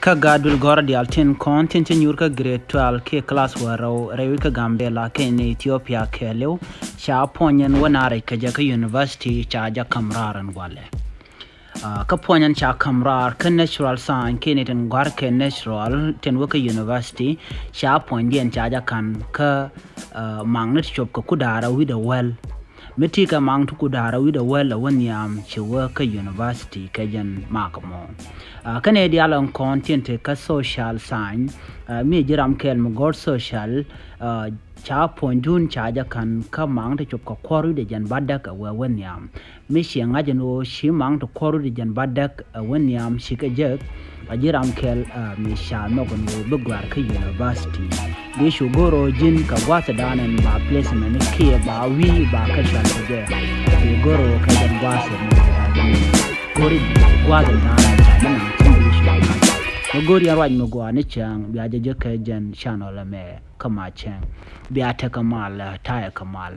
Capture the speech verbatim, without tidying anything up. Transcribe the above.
Kä gaat duël gɔ̱rä diaal tin kɔn tin cä nyuur kä grade twelve kiɛ class wä rɛw rɛy wi̱c kä Gambɛla kiɛ ni Ethiopia kɛɛliw, ca puɔ̱ny ɛn wä na rɛc kɛ jɛ kä university ca jɛ ka̱m raar ɛn walɛ. Kä puɔ̱ny ɛn ca ka̱m raar kä natural science kiɛ ni tin gɔ̱a̱r kɛ natural tin wä kä university, ca puɔ̱nydiɛn ca jɛ ka̱n kä maŋ ni ti cop kɛ kudaarä wi̱cdɛ wäl. Mi ti kɛ maŋ ti kudaarä wi̱cdɛ wäl ɛ wä nhiam ci wä kä university kɛ jɛn mak mɔ. Kä nɛ diaal ɛn kɔn tin te kä social science, mi ji̱ ram kɛl mi gɔ̱r social, ca puɔ̱nydun ca jɛ ka̱n kä maŋ ti cop kɛ kuɔr wi̱cdɛ jɛn bädäk ɛ wä wä nhiam. Mi ciɛ ŋa̱c ɛn ɣöö ci maŋ ti kuɔr wi̱cdɛ jɛn bädäk ɛ wä nhiam ci kɛ jek. A ji̱ ram kɛl mi ca nhɔk ɛn ɣöö bi gɔ̱a̱r kä university. Bi cu go̱r ɣöö ji̱n kɛ gua̱thdan ɛn ba placement kiɛ ba wi̱i̱ ba kä cual kɛ jɛ. Bi go̱r ɣöö kɛ jɛn gua̱th ɛn ɣöö go̱ri gua̱th ɛn dan ca mi naŋ tin bi cu ŋa̱c. Mi go̱r yɛn ruac mi gɔaa ni cäŋ bia jɛ jek kɛ jɛn channel ɛmɛ kä ma cäŋ. Bia tekɛ mal, tayɛ kɛ mal.